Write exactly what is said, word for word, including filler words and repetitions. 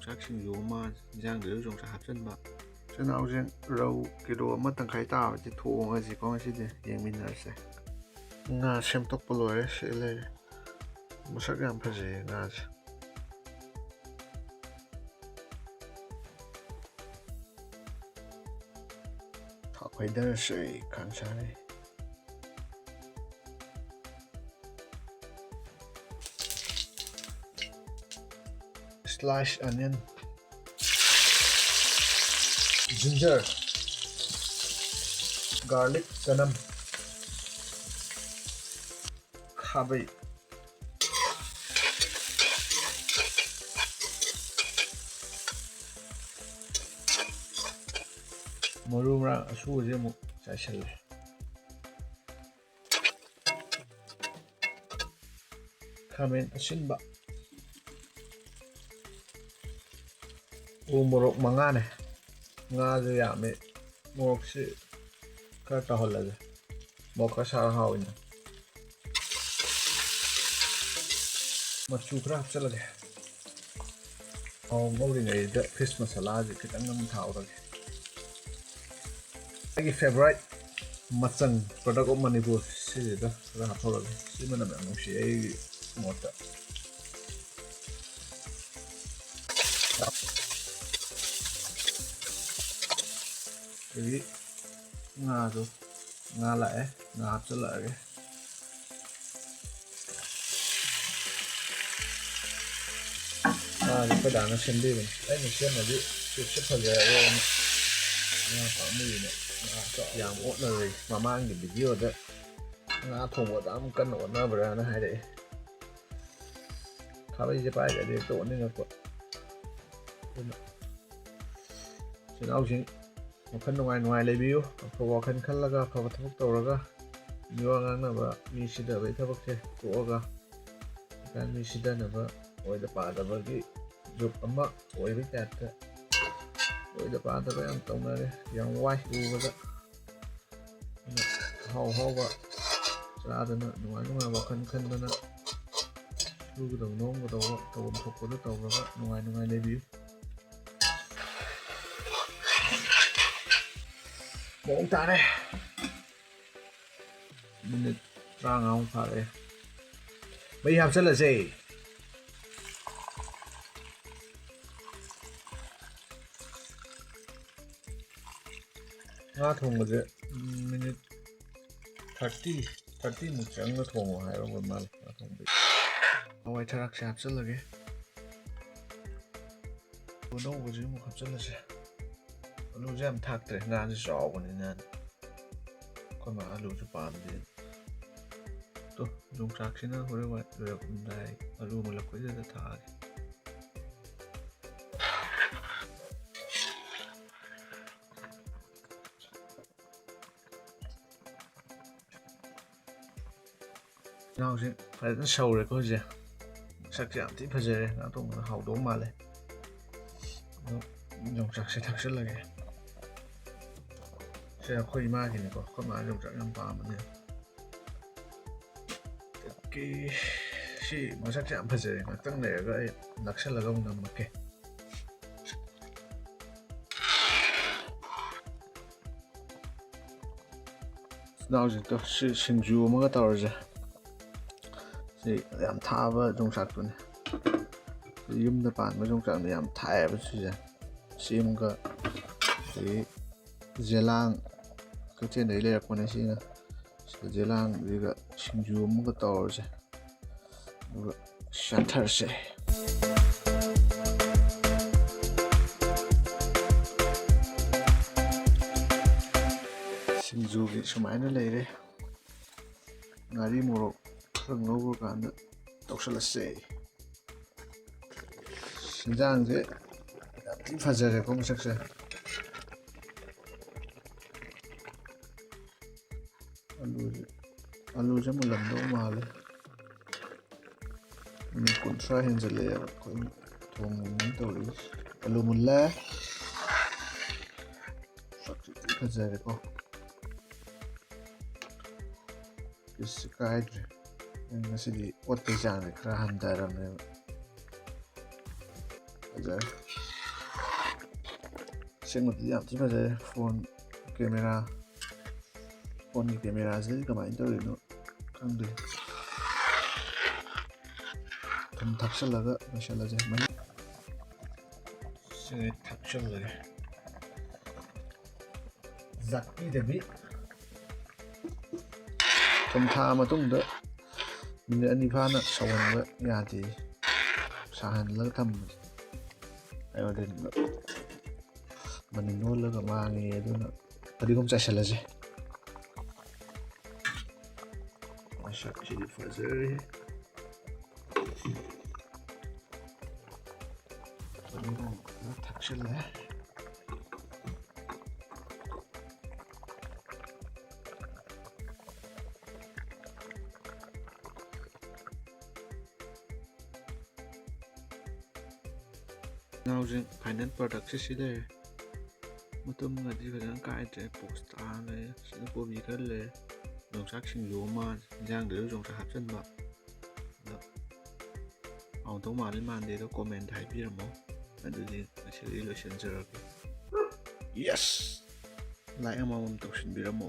ꯌꯣꯡꯆꯥꯛ ꯁꯤꯡꯖꯨ ꯑꯃ, ꯏꯟꯖꯥꯡꯗꯨꯗꯁꯨ ꯌꯣꯡꯆꯥꯛ ꯍꯥꯞꯆꯤꯟꯕ꯫ ꯏꯆꯤꯟ ꯏꯅꯥꯎꯁꯤꯡ, ꯔꯧ ꯀꯤꯂꯣ ꯑꯃ ꯇꯪꯈꯥꯏ ꯇꯥꯕꯁꯦ ꯊꯣꯡꯉꯁꯤꯀꯣ ꯉꯁꯤꯗꯤ, ꯌꯦꯡꯃꯤꯟꯅꯔꯁꯦ꯫ ꯉꯥ ꯁꯦꯝꯗꯣꯛꯄ ꯂꯣꯏꯔꯦ, ꯁꯤ ꯂꯩꯔꯦ꯫ ꯃꯁꯛ ꯌꯥꯝ ꯐꯖꯩꯌꯦ ꯉꯥꯁꯦ꯫ ꯊꯥꯎ ꯍꯩꯗꯔꯁꯦ, ꯈꯥꯡ ꯁꯥꯔꯦ꯫ Slice onion, ginger, garlic, ꯆꯅꯝ, ꯈꯥꯕꯩ, ꯃꯔꯨ ꯃꯔꯥꯡ ꯑꯁꯨꯕꯁꯦ ꯑꯃꯨꯛ ꯆꯥꯏꯁꯜꯂꯦ꯫ ꯈꯥꯃꯦꯟ ꯑꯁꯤꯟꯕ, ꯎ ꯃꯣꯔꯣꯛ ꯃꯉꯥꯅꯦ꯫ ꯉꯥꯁꯨ ꯌꯥꯝꯃꯦ, ꯃꯣꯔꯣꯛꯁꯤ ꯈꯔ ꯇꯧꯍꯜꯂꯒꯦ, ꯃꯣꯔꯣꯛ ꯈꯔ ꯁꯥꯔ ꯍꯥꯎꯋꯤꯅ꯫ ꯃꯆꯨ ꯈꯔ ꯍꯥꯞꯆꯤꯜꯂꯒꯦ꯫ ꯊꯥꯎ ꯉꯧꯔꯤꯉꯩꯗ fish masalaꯁꯦ ꯈꯤꯇꯪ ꯑꯃ ꯊꯥꯍꯧꯔꯒꯦ꯫ ꯑꯩꯒꯤ favourite ꯃꯆꯪ, product of ꯃꯅꯤꯄꯨꯔ, ꯁꯤꯁꯤꯗ ꯈꯔ ꯍꯥꯞꯍꯧꯔꯒꯦ꯫ ꯁꯤ ꯃꯅꯝ ꯌꯥꯝ ꯅꯨꯡꯁꯤ ꯑꯩꯒꯤ ꯃꯣꯠꯇ꯫ ꯑꯗꯒꯤ ꯉꯥꯗꯣ, ꯉꯥ ꯂꯥꯛꯑꯦ, ꯉꯥ ꯍꯥꯞꯆꯤꯜꯂꯛꯑꯒꯦ꯫ ꯉꯥꯁꯦ ꯑꯩꯈꯣꯏ ꯗꯥꯅ ꯁꯦꯝꯕꯤꯕꯅꯤ꯫ ꯑꯩꯅ ꯁꯦꯝꯃꯗꯤ ꯄꯤꯛꯁꯨ ꯐꯖꯔꯔꯣꯏꯅ ꯉꯥ ꯄꯥꯝꯃꯨꯏꯅ ꯉꯥꯁꯨ ꯌꯥꯝ ꯑꯣꯠꯅꯔꯣꯏ꯫ ꯃꯃꯥꯡꯒꯤ videoꯗ ꯉꯥ ꯊꯣꯡꯕꯗ ꯌꯥꯝ ꯀꯟꯅ ꯑꯣꯠꯅꯕ꯭ꯔꯥꯅ ꯍꯥꯏꯔꯛꯑꯦ꯫ ꯈꯥꯕꯩꯁꯦ ꯄꯥꯏꯒ꯭ꯔꯗꯤ ꯍꯦꯛꯇ ꯑꯣꯠꯅꯤꯡꯉꯛꯄ꯫ ꯑꯗꯨꯅ ꯏꯆꯤꯟ ꯏꯅꯥꯎꯁꯤꯡ ꯋꯥꯈꯜ ꯅꯨꯡꯉꯥꯏ ꯅꯨꯡꯉꯥꯏ ꯂꯩꯕꯤꯌꯨ꯫ ꯑꯐꯕ ꯋꯥꯈꯜ ꯈꯜꯂꯒ ꯑꯐꯕ ꯊꯕꯛ ꯇꯧꯔꯒ ꯃꯤꯋꯥ ꯉꯥꯡꯅꯕ, ꯃꯤ ꯁꯤꯊꯕꯒꯤ ꯊꯕꯛꯁꯦ ꯇꯣꯛꯑꯒ ꯍꯧꯖꯤꯛꯀꯥꯟ ꯃꯤ ꯁꯤꯊꯅꯕ, ꯑꯣꯏꯗ ꯄꯥꯗꯕꯒꯤ ꯖꯨꯛ ꯑꯃ ꯑꯣꯏꯕꯒꯤ ꯇꯥꯏꯞꯇ ꯑꯣꯏꯗ ꯄꯥꯗꯕ ꯌꯥꯝ ꯇꯧꯅꯔꯦ꯫ ꯌꯥꯝ ꯋꯥꯏ ꯎꯕꯗ꯫ ꯑꯗꯨꯅ ꯑꯍꯥꯎ ꯑꯍꯥꯎꯕ ꯆꯥꯗꯅ ꯅꯨꯡꯉꯥꯏ ꯅꯨꯡꯉꯥꯏꯕ ꯋꯥꯈꯜ ꯈꯟꯗꯅ ꯁꯨꯒꯗꯧ ꯅꯣꯝꯒꯗꯧꯕ ꯇꯧꯐꯝ ꯊꯣꯛꯄꯗ ꯇꯧꯔꯒ ꯅꯨꯡꯉꯥꯏ ꯅꯨꯡꯉꯥꯏ ꯂꯩꯕꯤꯌꯨ꯫ ꯃꯑꯣꯡ ꯇꯥꯔꯦ꯫ ꯃꯤꯅꯤꯠ ꯇꯔꯥꯃꯉꯥꯃꯨꯛ ꯐꯥꯔꯛꯑꯦ꯫ ꯃꯩ ꯍꯥꯞꯆꯜꯂꯁꯦ꯫ ꯉꯥ ꯊꯣꯡꯕꯁꯦ ꯃꯤꯅꯤꯠ ꯊꯥꯔꯇꯤ, ꯊꯥꯔꯇꯤꯃꯨꯛ ꯆꯪꯅ ꯊꯣꯡꯉꯣ ꯍꯥꯏꯔꯝꯕ ꯃꯥꯜꯂꯦ ꯉꯥ ꯊꯣꯡꯕꯗꯤ꯫ ꯍꯋꯥꯏ ꯊꯔꯥꯛꯁꯦ ꯍꯥꯞꯆꯤꯜꯂꯒꯦ꯫ ꯑꯅꯧꯕꯁꯤ ꯑꯃꯨꯛ ꯍꯥꯞꯆꯤꯜꯂꯁꯦ꯫ ꯑꯂꯨꯁꯦ ꯌꯥꯝ ꯊꯥꯛꯇ꯭ꯔꯦ, ꯉꯥꯁꯦ ꯆꯥꯎꯕꯅꯤꯅ꯫ ꯑꯩꯈꯣꯏ ꯃꯥ ꯑꯂꯨꯁꯨ ꯄꯥꯝꯗꯦ꯫ ꯇꯣ, ꯌꯣꯡꯆꯥꯛꯁꯤꯅ ꯍꯣꯔꯦꯟ ꯋꯥꯏ ꯂꯣꯏꯔꯛꯂꯝꯗꯥꯏ ꯑꯂꯨ ꯃꯨꯜꯂꯛꯄꯩꯗꯨꯗ ꯊꯥꯛꯑꯒꯦ꯫ ꯏꯅꯥꯎꯁꯦ ꯐꯖꯅ ꯁꯧꯔꯦꯀꯣ ꯍꯧꯖꯤꯛ꯫ ꯃꯁꯛꯁꯦ ꯌꯥꯝ ꯊꯤ ꯐꯖꯔꯦ꯫ ꯉꯥ ꯊꯣꯡꯕꯗ ꯍꯥꯎꯗꯧ ꯃꯥꯜꯂꯦ꯫ ꯑꯗꯣ ꯌꯣꯡꯆꯥꯛꯁꯦ ꯊꯥꯛꯆꯜꯂꯒꯦ꯫ ꯁꯦ ꯑꯩꯈꯣꯏ ꯏꯃꯥꯒꯤꯅꯤꯀꯣ꯫ ꯑꯩꯈꯣꯏ ꯃꯥꯅ ꯌꯣꯡꯆꯥꯛ ꯌꯥꯝ ꯄꯥꯝꯕꯅꯦ꯫ ꯑꯣꯀꯦ꯫ ꯁꯤ ꯃꯁꯛꯁꯦ ꯌꯥꯝ ꯐꯖꯔꯦ꯫ ꯉꯥꯛꯇꯪ ꯂꯩꯔꯒ ꯑꯩ ꯅꯛꯁꯜꯂꯒ ꯑꯃꯨꯛ ꯅꯝꯃꯛꯀꯦ꯫ ꯏꯆꯤꯟ ꯏꯅꯥꯎꯁꯤꯡꯗꯣ ꯁꯤ ꯁꯤꯡꯖꯨ ꯑꯃꯒ ꯇꯧꯔꯁꯦ꯫ ꯁꯤ ꯌꯥꯝ ꯊꯥꯕ ꯌꯣꯡꯆꯥꯛꯇꯨꯅꯦ꯫ ꯁꯤ ꯌꯨꯝꯗ ꯄꯥꯟꯕ ꯌꯣꯡꯆꯥꯛꯅ ꯌꯥꯝ ꯊꯥꯏꯌꯦꯕ ꯁꯤꯁꯦ꯫ ꯁꯤ ꯑꯃꯒ, ꯑꯗꯒꯤ ꯌꯦꯂꯥꯡ ꯀꯩꯊꯦꯜꯗꯒꯤ ꯂꯩꯔꯛꯄꯅꯦ ꯁꯤꯅ꯫ ꯁꯤꯗ ꯌꯦꯂꯥꯡꯁꯤꯒ ꯁꯤꯡꯖꯨ ꯑꯃꯒ ꯇꯧꯔꯁꯦ꯫ ꯑꯗꯨꯒ ꯆꯥꯊꯔꯁꯦ꯫ ꯁꯤꯡꯖꯨꯒꯤ ꯁꯨꯃꯥꯏꯅ ꯂꯩꯔꯦ꯫ ꯉꯥꯔꯤ ꯃꯣꯔꯣꯛ ꯈꯔ ꯉꯧꯔꯀꯥꯟꯗ ꯇꯧꯁꯜꯂꯁꯦ꯫ ꯏꯟꯖꯥꯡꯁꯦ ꯌꯥꯝ ꯊꯤ ꯐꯖꯔꯦꯀꯣ ꯃꯁꯛꯁꯦ꯫ ꯑꯂꯨꯁꯦ, ꯑꯂꯨꯁꯦ ꯃꯨꯜꯂꯝꯗꯧ ꯃꯥꯜꯂꯦ꯫ ꯃꯤꯅꯤꯠ ꯀꯨꯟꯊ꯭ꯔꯥ ꯍꯦꯟꯖꯜꯂꯛꯑꯦꯕ ꯑꯩꯈꯣꯏꯅ ꯊꯣꯡꯉꯤꯅꯦꯅ ꯇꯧꯔꯤꯁꯦ꯫ ꯑꯂꯨ ꯃꯨꯜꯂꯦ꯫ ꯃꯁꯛꯁꯦ ꯊꯤ ꯐꯖꯔꯦꯀꯣ꯫ ꯄꯤꯁꯁꯦ ꯀꯥꯏꯗ꯭ꯔꯦ꯫ ꯉꯁꯤꯗꯤ ꯑꯣꯠꯄꯒꯤ ꯆꯥꯡꯁꯦ ꯈꯔ ꯍꯟꯊꯔꯝꯅꯦꯕ꯫ ꯐꯖꯔꯦ꯫ ꯑꯁꯦꯡꯕꯗꯗꯤ ꯌꯥꯝ ꯊꯤ ꯐꯖꯔꯦ꯫ Phone camera, phoneꯒꯤ cameraꯁꯤꯗꯗꯤ ꯀꯃꯥꯏꯅ ꯇꯧꯔꯤꯅꯣ ꯈꯪꯗꯦ꯫ ꯊꯨꯝ ꯊꯥꯛꯆꯜꯂꯒ ꯂꯣꯏꯁꯜꯂꯁꯦ꯫ ꯃꯍꯤ ꯁꯤꯒ ꯊꯥꯛꯆꯜꯂꯒꯦ꯫ ꯖꯥꯛꯄꯤꯗꯕꯤ꯫ ꯊꯨꯝ ꯊꯥꯛꯑ ꯃꯇꯨꯡꯗ ꯃꯤꯅꯤꯠ ꯑꯅꯤ ꯐꯥꯅ ꯁꯧꯍꯟꯕ ꯌꯥꯗꯦ꯫ ꯁꯥꯍꯜꯂꯒ ꯊꯝꯕꯁꯦ ꯑꯌꯣꯗꯤꯟꯗꯣ ꯃꯅꯤꯟ ꯑꯣꯜꯂꯒ ꯃꯥꯡꯉꯦ꯫ ꯑꯗꯨꯅ ꯐꯗꯤꯒꯣꯝ ꯆꯥꯏꯁꯜꯂꯁꯦ꯫ ꯃꯁꯛꯁꯤꯗꯤ ꯐꯖꯔꯦ꯫ ꯐꯗꯤꯒꯣꯝ ꯈꯔ ꯊꯥꯛꯆꯜꯂꯦ꯫ ꯅꯥꯎꯁꯤꯡ, final productꯁꯦ ꯁꯤ ꯂꯩꯔꯦ꯫ ꯃꯇꯨꯝꯒꯗꯤ ꯐꯖꯅ ꯀꯥꯏꯗ꯭ꯔꯦ, ꯄꯣꯁ ꯇꯥꯔ ꯂꯩꯔꯦ꯫ ꯁꯤꯗ ꯀꯣꯕꯤ ꯈꯔ ꯂꯩꯔꯦ, ꯌꯣꯡꯆꯥꯛ ꯁꯤꯡꯖꯨ ꯑꯃ, ꯏꯟꯖꯥꯡꯗꯁꯨ ꯌꯣꯡꯆꯥꯛ ꯍꯥꯞꯆꯤꯟꯕ꯫ ꯑꯗꯣ ꯍꯥꯎꯗꯧ ꯃꯥꯜꯂꯤ ꯃꯥꯟꯗꯦꯗꯣ comment ꯍꯥꯏꯕꯤꯔꯝꯃꯣ꯫ ꯑꯗꯨꯗꯤ ꯉꯁꯤꯒꯤꯗꯤ ꯂꯣꯏꯁꯤꯟꯖꯔꯒꯦ꯫ Yes! Like ꯑꯃꯃꯝ ꯇꯧꯁꯤꯟꯕꯤꯔꯝꯃꯣ꯫